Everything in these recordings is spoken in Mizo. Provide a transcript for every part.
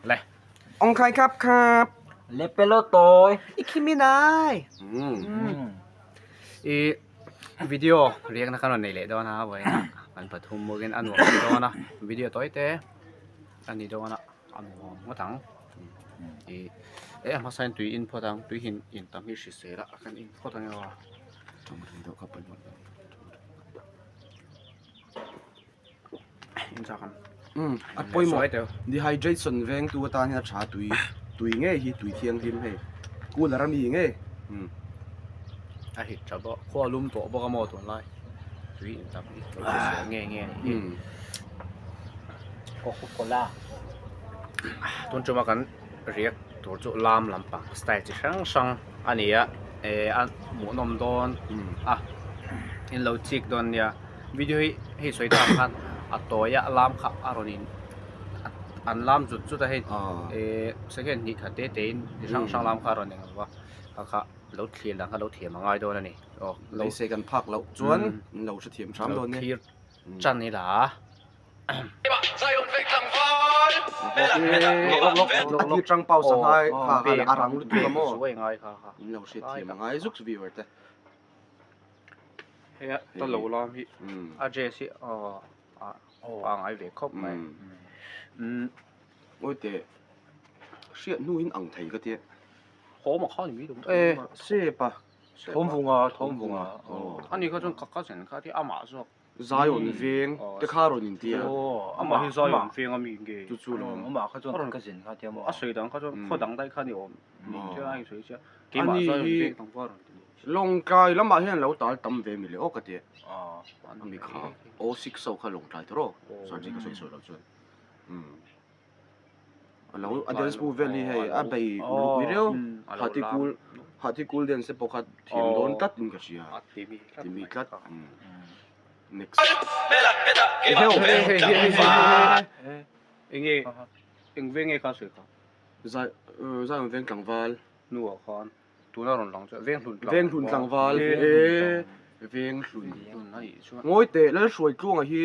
Le. Ong khai khap khap. Le pelo toi. I khimi nai. I video riak na kan rawn nei leh dawn a vawiin ah kan pathum bawkin a nuam leh dawn a video tawi te a ni dawn a a nuam ngawt ang i eh a hmasa in tui in phawt ang tui hin in tam hi hrisel a kan in phawt ang emaw A pawimawh dehydration veng tu atan hian a tha tui tui ngei hi tui thianghlim hei cooler ami ngei a hit tha bawk khua lum tawh bawk a maw tunlai tui in tam hi lo hrisel nge nge a nih hi Coca cola tun tuma kan riak tur chu lam lampang style chi hrang hrang a ni a eh a hmuhnawm dawn a in lo chik dawn nia. Video hi hei sawi tak ang khan a tawi a lam kha a rawn in an lam zut zut a hei ehh second hnih khat te te in chi hrang hrang lam kha a rawn eng lo a kha kha lo thlir dan kha lo thiam a ngai dawn a ni aw lo sei kan phak loh chuan an lo hrethiam hram dawn e thlir chan ila a tir tang pause a ngai kha a rang lutuk a maw in lo hrethiam a ngai zuk viewer te. Hei a ta lo lam hi a dress hi aw a pangai ve khawp mai umm Ngawi teh hriat hnuin ang thei ka tia. Haw mak kha ni mai e sep a Thawmvunga Thawmvunga ani kha chuan ka cousin kha tia amah zawk Zion veng te kha rawn in tia amah hi Zion veng ami nge chu chu lo amah kha chuan ka cousin kha tia maw a sawi dang kha chuan khaw dang daih kha ni awm ni tia a insawi sia keimah Zion veng dang pawh a rawn ti. Lawngtlai lamah hian lo tal tam ve mi le aw ka ti ami kha aw six ho kha lawngtlai tawh rawh sarji ka sawi sawi loh chuan umm alo a dance move vel hi hei a bei uluk pui riau hati kul hati kul dance te pawh kha thiam dawn tlat in ka hria ti mi tlat next eheu hei hei hei hei enge eng veng nge kha sawi kha zai zai awm veng tlangval hnuah khan Tuna rawn lang chu Venghlun tlangval. Venghlun tlangval e Venghlun. Ngawi teh Lalhruaitluanga hi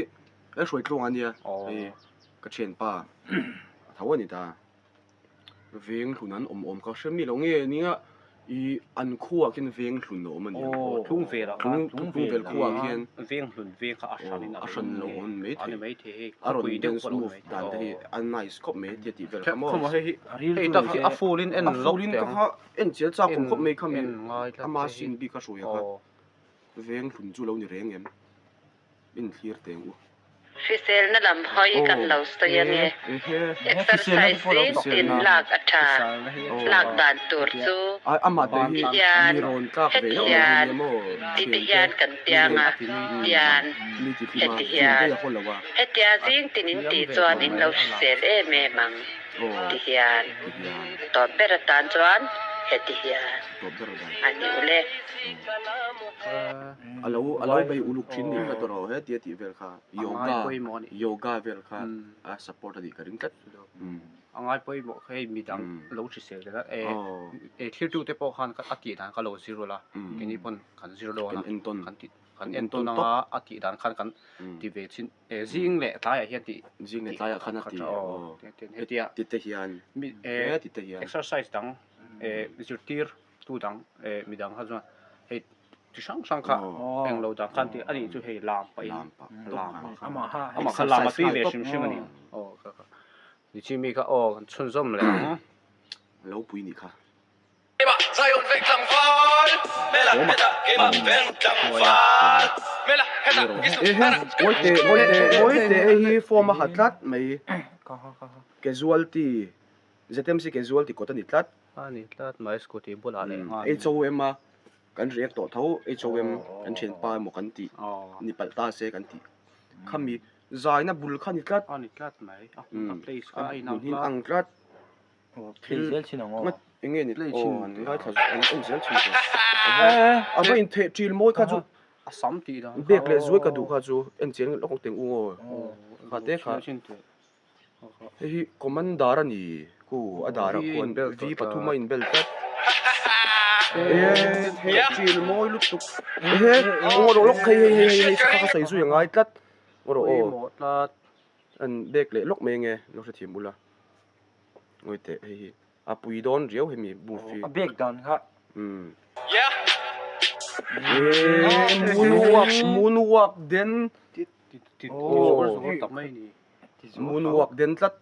Lalhruaitluanga ania hei ka thianpa a tho a ni ta. Venghlun an awm awm ka hre mi lo nge nia i an khuaah khian Venghlun a awm a ni ang. Tlungvelah khan Tlungvel khuaah khian Venghlun veng kha a hran in a hran lo awm mai thei. A ni mai thei hei. A rawn dance move dan te hi a nice khawp mai tia tih vel kha maw. Khawmaw hei hi hei tak hi a full in en lawk teh ang. En chial chak awm khawp mai kha min ama sin bik a hruai a kha veng hlun chu lo ni reng em in thlir teng u. Hriselna lam hawi kan lo sawi a nge. Exercise zing tin lak a tha. Lak dan tur chu ti hian, heti hian, ti te hian kan piang a, tian, heti hian. Hetia zing tin in tih chuan in lo hrisel em em ang. Ti hian tawp ber atan chuan heti hian a ni ule. A lo a lo bei uluk thin nih kha tawh he tia tih vel kha yoga yoga vel kha a support a nih ka ring tlat. A ngai pawimawh kha hei midang lo hrisel zel a e thiltu te pawh khan a tih dan kha lo zir ula keini pawn kan zir dawn a kan ti kan entawn anga a tih dan khan kan ti ve chin. E zing leh tlaiah hian tih Zing leh tlaiah khan a ti aw. Hetia Ti te hian mi e ti te hian exercise dang e zirtir tu dang e midang kha chuan hei chi hrang hrang kha englo dang khan tih anih chu hei lam pah in Lam pah lam pah kha Amah kha amah kha lam a tui ve hrim hrim a ni aw kha kha nichi mi kha aw kan chhunzawm leh ang. Lo pui nih kha. Ngawite hei hi form a ha tlat mai casualty ZMC casualty kawt a ni tlat a ni tlat mai scooty bulah leh nghal HOM a kan react tawh tho HOM kan thianpa emaw kan tih ni palh ta se kan tih khami zaina bul kha a ni tlat a ni tlat mai a place kha a inang tlat ang tlat Play zel thin ang aw. Eng nge ni aw an ngaithla an en zel thin chu. A va intheh ṭil mawi kha chu. A sam tih dan kha. Bek leh zuai ka duh kha chu en chiang lawk teng u aw. Kha te kha. Hei hi commander a ni ku a darah khuan V pathum a inbel tlat. Theh ṭil mawi lutuk. Ehe aw rawh lawk hei hei hei hei kha ka sawi zui a ngai tlat. Aw rawh aw. An bek leh lawk mai nge lo hrethiam ula. Ngawi teh hei hi a pui dawn riau hemi move hi. A bag dan kha. Umm. Eee moonwalk moonwalk den. Moonwalk den tlat.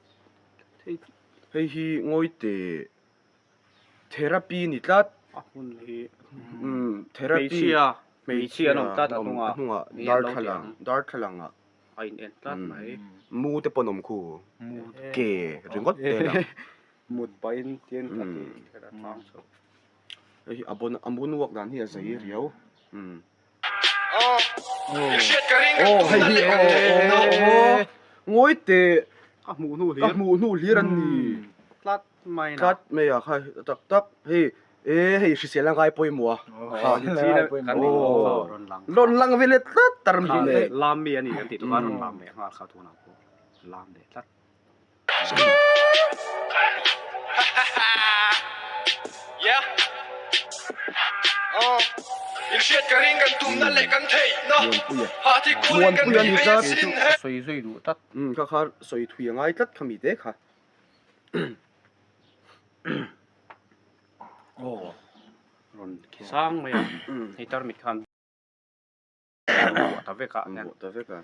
Hei hi ngawi teh therapy ni tlat. A hmun hi. Umm therapy. Hmeichhia hmeichhia an awm tlat a hnungah. A hnungah darthlalang darthlalang ah. A in en tlat mai. Mu te pawn awm khu. Ke ringawt te lang. Mut pahin tian a ti kher a tlang chho. Hei hi a bon a moonwalk dan hi a zei riau. Aw hei hi aw aw ngawi teh. Ka hmuh hnu hlir. Ka hmuh hnu hlir an ni. Tlat mai na. Tlat mai a kha tak tak hei e hei hrisel a ngai pawimawh a. Kha kan ni rawn lang. Rawn lang ve leh tlat tar mi le. Lam mi a ni kan tih tur kha rawn lam leh nghal kha tunah pawh lam leh tlat. Muanpuia ni tlat. Sawi zui duh tlat. Umm kha kha sawi thui a ngai tlat kha mi te kha. Aw rawn khi sang mai a hei tarmit khan buah ta vek a buah ta vek a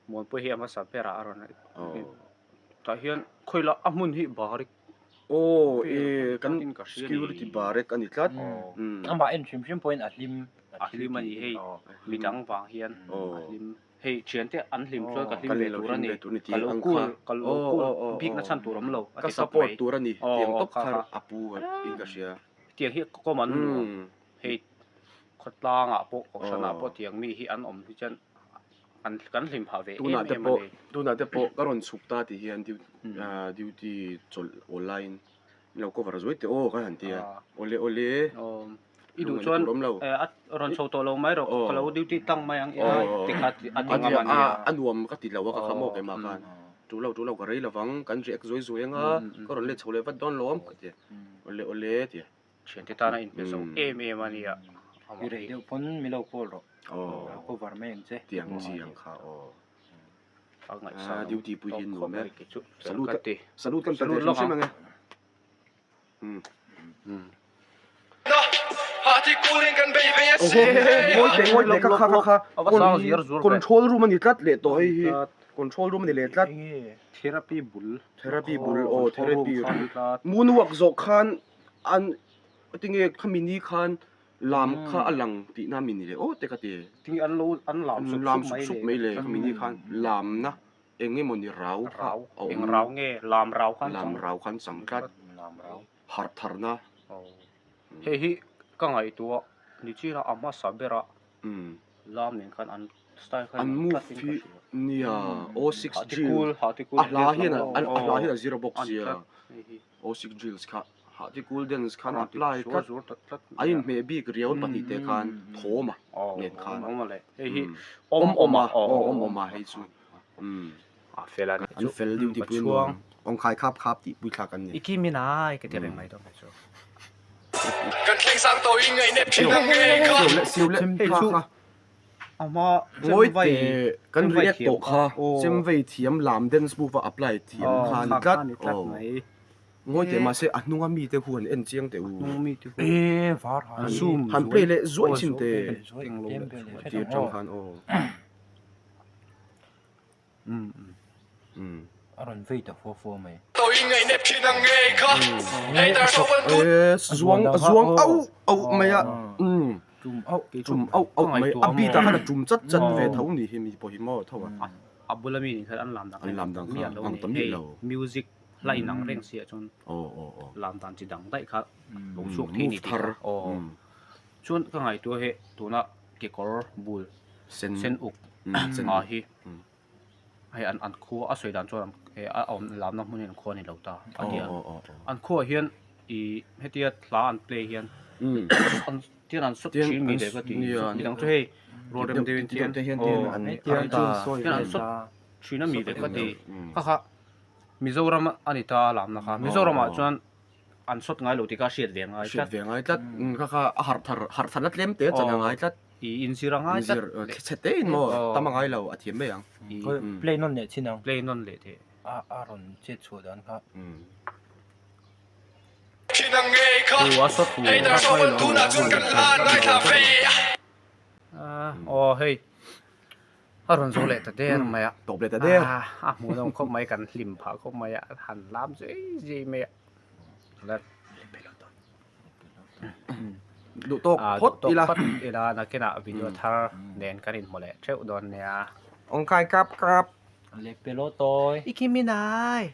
Muanpui hi a hmasa ber ah a rawn tah hian khawila a hmun hi barik aw e kan security barek a ni tlat amah en hrim hrim pawhin a hlim a hlim a ni hei midang vang hian a hlim. Hei thiante an hlim chuan ka hlim ve tur a ni, ka lo cool, ka lo cool bik na chhan tur awm lo a Ka ti tawp support mai. tur a ni tiang tawp kha a pu in ka hria. Tiang hi common nuam, hei khawtlangah pawh kohhranah pawh tiang mi hi an awm hi chuan an kan hlim phah ve em em a ni. Tunah te pawh ka rawn chhuk ta tih hian duty chawlh awl laiin Lo cover zuai teh aw ka han ti a. Awle awle. I duh chuan a rawn chho tawh lo mai rawh ka lo duty tlang mai ang ila ti kha a ti ngam a nia. A nuam ka ti lo a ka kha maw keimah khan. Tu lo tu lo ka rei lovang kan react zuai zuai anga ka rawn let chho leh vat dawn lawm ka ti a. Awle awle ti a. Thiante tana inpe zo em em a nia. I rei deuh pawn mi lo call rawh. Cover mai ang che. Tiang chi ang kha aw. Ah, duty pui hi nuam e. Salute, salute kan pe ve hrim hrim ange. Ngawi teh, ngawi teh, ka kha kha kha. Control room a ni tlat leh tawh hei hi. Control room a ni leh tlat. Therapy bul. Therapy bul, aw therapy room. Moonwalk zawh khan an tinge khami ni khan Lam kha a lang tihna mi ni le aw te ka ti. Tinge an lo an lam sup Lam sup mai sup sup le. mai le khami ni khan lamna eng emaw ni rau kha Rau a awm. eng rau nge lam rau khan Lam chang. rau khan chang tlat. Lam rau. Harh tharna. Aw. Hei hi ka ngaihtuah ni china a hmasa bera lam nen khan an style khan An inang move tlat in ka hi hria. nia O six Hahti drill kul hahti kul a hla hian a a hla hian a zir bawk An sia. tlat hei hi. O six drills kha Hahti cool dance khan apply tlat a inhmeh bik riau pahnih te khan thawm a nen khan awm awm a aw awm awm a hei chu an fel deuh tih pui nuam awngkhai khap khap tih pui thlak an ni. Siu leh siu leh kha kha ngawi teh kan react tawh kha chemvei thiam lam dance move a apply thiam kha a ni tlat aw. Ngawi teh mahse a hnunga mite khu han en chiang teh u. E var han zoom han play leh zuaih chin teh. Tir tang khan aw. A rawn vei ta fua fua mai. E zuang zuang auh auh mai a. Tum auh tum auh auh mai a beat ah khan a tum chat chat ve tho ni hi mi pawh hi maw tho a. A bula mi nih khan an lam dang an lam dang kha ang ta miah lo. Music hla inang reng si ah chuan lam dan chi dang daih kha lo chhuak thei ni tih kha aw chuan ka ngaihtuah he tuna kekawr bul sen uk ah hi hei an an khua a sawi dan chuan he a awm lamna hmun hi an khua a ni lo ta a ti a an khuaah hian ih hetia hla an play hian an tian an sawt thin mi leh ka ti midang chu hei rual rem deuhin tian tian an sawt thin a mi leh ka ti kha kha. Mizoram a ni ta a lamna kha. Mizoramah chuan an sawt ngai lo tih kha a hriat ve ngai tlat. Hriat ve ngai tlat. Kha kha a harh thar harh tharna tlem te chan a ngai tlat. I inzir a ngai tlat. Inzir chhe te in maw tam a ngai lo a thiam mai ang. Play nawn leh chin ang. Play nawn leh teh. A a rawn chet chhuah dan kha. Thu a saw thu aw hei a rawn zo leh ta der mai a tawp leh ta der a hmuhnawm khawp mai kan hlim phah khawp mai a han lam zui zui mai a Duh tawk phawt ila. Phawt ila nakinah video thar nen kan inhmu leh theuh dawn nia. Awngkai kap kap. Leh pelaw tawi. I kim in ai.